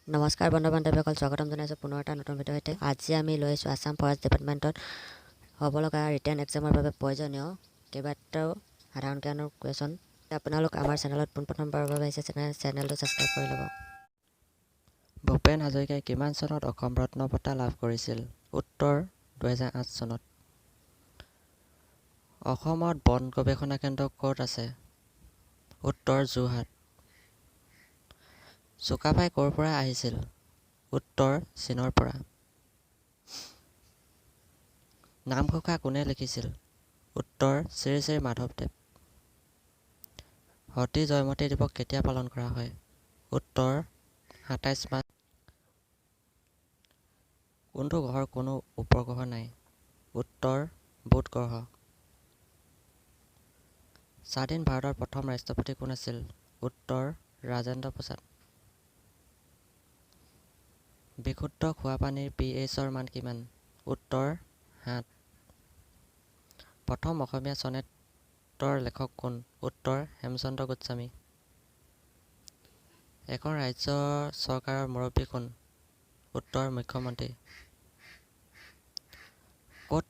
নমস্কাৰ বন্ধু বান্ধৱীসকল, স্বাগতম জনাইছোঁ পুনৰ এটা নতুন ভিডিঅ'ৰ সৈতে। আজি আমি লৈ আহিছোঁ আছাম ফৰেষ্ট ডিপাৰ্টমেণ্টত হ'ব লগা ৰিটেন এক্সামৰ বাবে প্ৰয়োজনীয় কেইবাটাও সাধাৰণ জ্ঞানৰ কুৱেশ্যন। আপোনালোক আমাৰ চেনেলত পোনপ্ৰথমবাৰৰ বাবে আহিছে, চেনেলটো ছাবস্ক্ৰাইব কৰি ল'ব। ভূপেন হাজৰিকাই কিমান চনত অসম ৰত্ন বঁটা লাভ কৰিছিল? উত্তৰ 2008 চনত। অসমত বন গৱেষণা কেন্দ্ৰ ক'ত আছে? উত্তৰ যোৰহাট। চুকাফাই ক'ৰ পৰা আহিছিল? উত্তৰ চীনৰ পৰা। নামঘোষা কোনে লিখিছিল? উত্তৰ শ্ৰী শ্ৰী মাধৱদেৱ। সতী জয়মতী দিৱস কেতিয়া পালন কৰা হয়? উত্তৰ 27 মাৰ্চ। কোনটো গ্ৰহৰ কোনো উপগ্ৰহ নাই? উত্তৰ বুধ গ্ৰহ। স্বাধীন ভাৰতৰ প্ৰথম ৰাষ্ট্ৰপতি কোন আছিল? উত্তৰ ৰাজেন্দ্ৰ প্ৰসাদ। বিশুদ্ধ খোৱা পানীৰ পি এইচৰ মান কিমান? উত্তৰ 7। প্ৰথম অসমীয়া চনেটৰ লেখক কোন? উত্তৰ হেমচন্দ্ৰ গোস্বামী। এখন ৰাজ্য চৰকাৰৰ মুৰব্বী কোন? উত্তৰ মুখ্যমন্ত্ৰী। ক'ত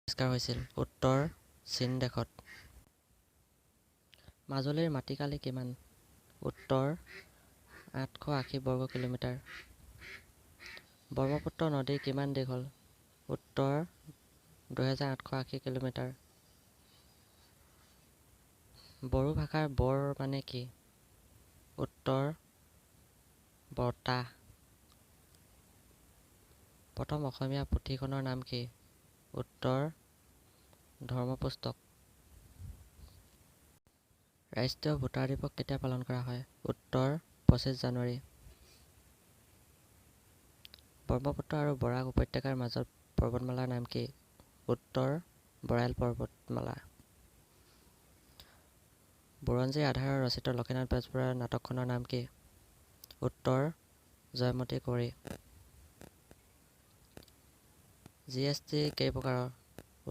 আৱিষ্কাৰ হৈছিল? উত্তৰ চীন দেশত। মাজুলীৰ মাটিকালি কিমান? উত্তৰ 880 বৰ্গ কিলোমিটাৰ। ব্ৰহ্মপুত্ৰ নদী কিমান দীঘল? উত্তৰ 2880 কিলোমিটাৰ। বড়ো ভাষাৰ বৰ মানে কি? উত্তৰ বতাহ। প্ৰথম অসমীয়া পুথিখনৰ নাম কি? উত্তৰ ধৰ্মপুস্তক। ৰাষ্ট্ৰীয় ভোটাৰ দিৱস কেতিয়া পালন কৰা হয়? উত্তৰ 25 জানুৱাৰী। ব্ৰহ্মপুত্ৰ আৰু বৰাক উপত্যকাৰ মাজৰ পৰ্বতমালাৰ নাম কি? উত্তৰ বৰাইল পৰ্বতমালা। বুৰঞ্জীৰ আধাৰত ৰচিত লক্ষ্মীনাথ বেজবৰুৱাৰ নাটকখনৰ নাম কি? উত্তৰ জয়মতী কুঁৱৰী। জি এছ টি কেই প্ৰকাৰৰ?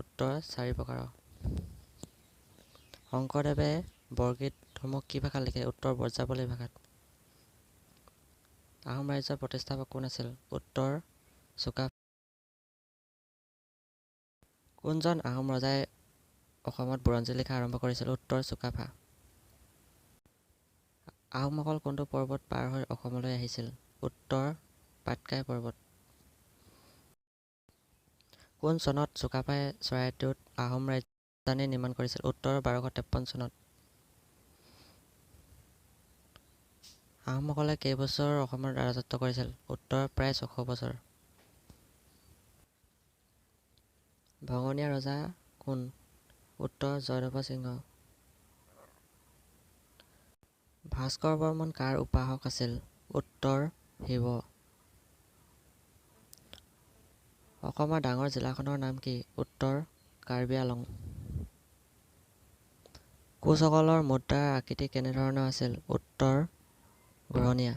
উত্তৰ 4 প্ৰকাৰৰ। শংকৰদেৱে বৰগীতসমূহ কি ভাষাত লিখে? উত্তৰ ব্ৰজাৱলী ভাষাত। আহোম ৰাজ্যৰ প্ৰতিষ্ঠাপক কোন আছিল? উত্তৰ চুকাফা। কোনজন আহোম ৰজাই অসমত বুৰঞ্জী লিখা আৰম্ভ কৰিছিল? উত্তৰ চুকাফা। আহোমসকল কোনটো পৰ্বত পাৰ হৈ অসমলৈ আহিছিল? উত্তৰ পাটকাই পৰ্বত। কোন চনত চুকাফাই চৰাইদেউত আহোম ৰাজধানী নিৰ্মাণ কৰিছিল? উত্তৰ 1253 চনত। আহোমসকলে কেইবছৰ অসমত ৰাজত্ব কৰিছিল? উত্তৰ প্ৰায় 600 বছৰ। ভঙনীয়া ৰজা কোন? উত্তৰ জয়ধ্বজ সিংহ। ভাস্কৰ বৰ্মন কাৰ উপাসক আছিল? উত্তৰ শিৱ। অসমৰ ডাঙৰ জিলাখনৰ নাম কি? উত্তৰ কাৰ্বি আলং। কোচসকলৰ মুদ্ৰাৰ আকৃতি কেনেধৰণৰ আছিল? উত্তৰ ঘূৰণীয়া।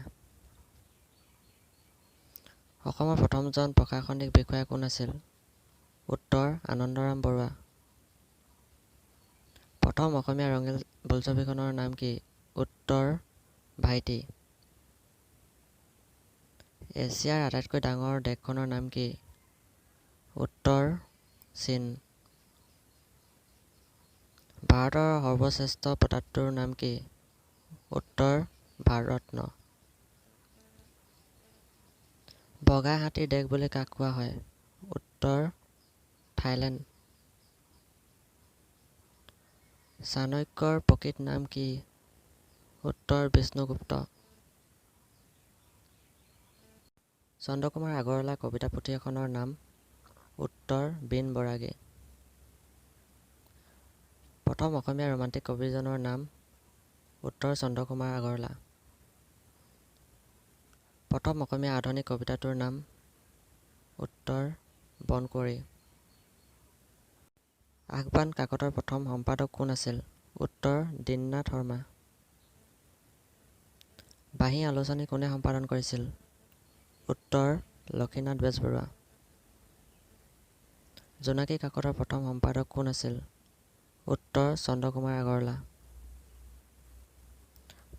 অসমৰ প্ৰথমজন প্ৰশাসনিক বিষয়া কোন আছিল? উত্তৰ আনন্দৰাম বৰুৱা। প্ৰথম অসমীয়া ৰঙীন বোলছবিখনৰ নাম কি? উত্তৰ ভাইটি। এছিয়াৰ আটাইতকৈ ডাঙৰ দেশখনৰ নাম কি? উত্তৰ চীন। ভাৰতৰ সৰ্বশ্ৰেষ্ঠ বঁটাটোৰ নাম কি? উত্তৰ ভাৰতৰত্ন। বগা হাতীৰ দেশ বুলি কাক কোৱা হয়? উত্তৰ থাইলেণ্ড। চাণক্যৰ প্ৰকৃত নাম কি? উত্তৰ বিষ্ণুগুপ্ত। চন্দ্ৰকুমাৰ আগৰৱালাৰ কবিতা পুথি এখনৰ নাম? উত্তৰ বীণ বৰাগী। প্ৰথম অসমীয়া ৰোমান্টিক কবিজনৰ নাম? উত্তৰ চন্দ্ৰকুমাৰ আগৰৱালা। প্ৰথম অসমীয়া আধুনিক কবিতাটোৰ নাম? উত্তৰ বনকুঁৱৰী। আহ্বান কাকতৰ প্ৰথম সম্পাদক কোন আছিল? উত্তৰ দীননাথ শৰ্মা। বাঁহী আলোচনী কোনে সম্পাদন কৰিছিল? উত্তৰ লক্ষ্মীনাথ বেজবৰুৱা। জোনাকী কাকতৰ প্ৰথম সম্পাদক কোন আছিল? উত্তৰ চন্দ্ৰকুমাৰ আগৰৱালা।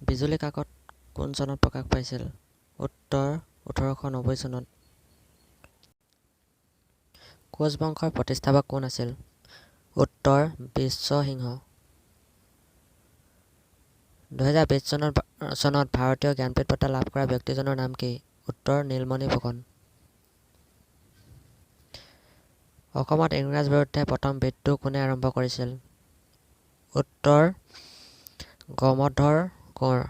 বিজুলী কাকত কোন চনত প্ৰকাশ পাইছিল? উত্তৰ 1890 চনত। কোচ বংশৰ প্ৰতিষ্ঠাপক কোন আছিল? উত্তৰ বিশ্বসিংহ। 2020 চনত ভাৰতীয় জ্ঞানপীঠ বঁটা লাভ কৰা ব্যক্তিজনৰ নাম কি? উত্তৰ নীলমণি ফুকন। অসমত ইংৰাজ বিৰুদ্ধে প্ৰথম বিদ্ৰোহ কোনে আৰম্ভ কৰিছিল? উত্তৰ গমধৰ কোঁৱৰ।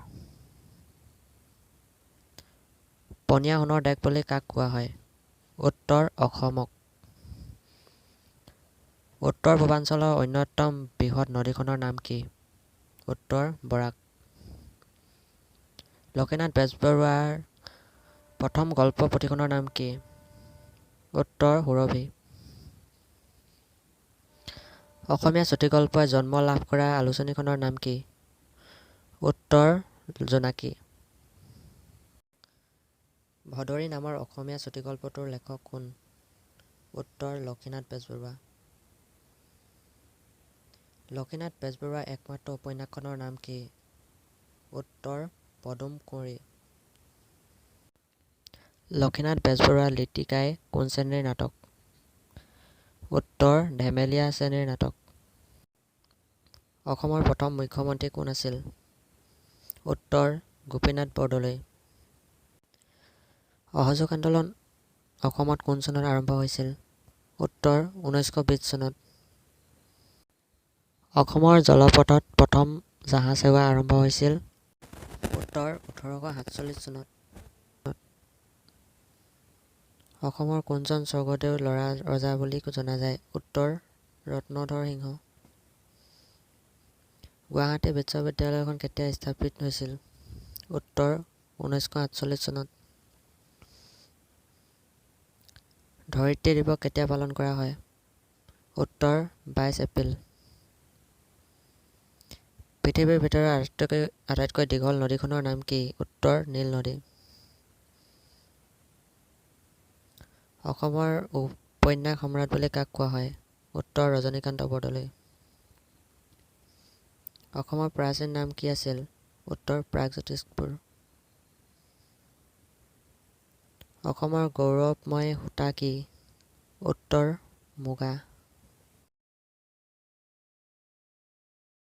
পনীয়া সোণৰ দেশ বুলি কাক কোৱা হয়? উত্তৰ অসমক। উত্তৰ পূৰ্বাঞ্চলৰ অন্যতম বৃহৎ নদীখনৰ নাম কি? উত্তৰ বৰাক। লক্ষ্মীনাথ বেজবৰুৱাৰ প্ৰথম গল্প পুথিখনৰ নাম কি? উত্তৰ সুৰভি। অসমীয়া চুটিগল্পই জন্ম লাভ কৰা আলোচনীখনৰ নাম কি? উত্তৰ জোনাকী। ভদৰী নামৰ অসমীয়া চুটিগল্পটোৰ লেখক কোন? উত্তৰ লক্ষ্মীনাথ বেজবৰুৱা। লক্ষ্মীনাথ বেজবৰুৱাৰ একমাত্ৰ উপন্যাসখনৰ নাম কি? উত্তৰ পদুম কুঁৱৰী। লক্ষ্মীনাথ বেজবৰুৱাৰ লিটিকাই কোন শ্ৰেণীৰ নাটক? উত্তৰ ধেমেলীয়া শ্ৰেণীৰ নাটক। অসমৰ প্ৰথম মুখ্যমন্ত্ৰী কোন আছিল? উত্তৰ গোপীনাথ বৰদলৈ। অসহযোগ আন্দোলন অসমত কোন চনত আৰম্ভ হৈছিল? উত্তৰ 1920 চনত। অসমৰ জলপথত প্ৰথম জাহাজ সেৱা আৰম্ভ হৈছিল? উত্তৰ 1847 চনত। অসমৰ কোনজন স্বৰ্গদেউ ল'ৰা ৰজা বুলি জনা যায়? উত্তৰ ৰত্নধৰ সিংহ। গুৱাহাটী বিশ্ববিদ্যালয়খন কেতিয়া স্থাপিত হৈছিল? উত্তৰ 1948 চনত। ধৰিত্ৰী দিৱস কেতিয়া পালন কৰা হয়? উত্তৰ 22 এপ্ৰিল। পৃথিৱীৰ ভিতৰত আটাইতকৈ দীঘল নদীখনৰ নাম কি? উত্তৰ নীল নদী। অসমৰ উপন্যাস সম্ৰাট বুলি কাক কোৱা হয়? উত্তৰ ৰজনীকান্ত বৰদলৈ। অসমৰ প্ৰাচীন নাম কি আছিল? উত্তৰ প্ৰাগজ্যোতিষপুৰ। অসমৰ গৌৰৱময় সূতা কি? উত্তৰ মুগা।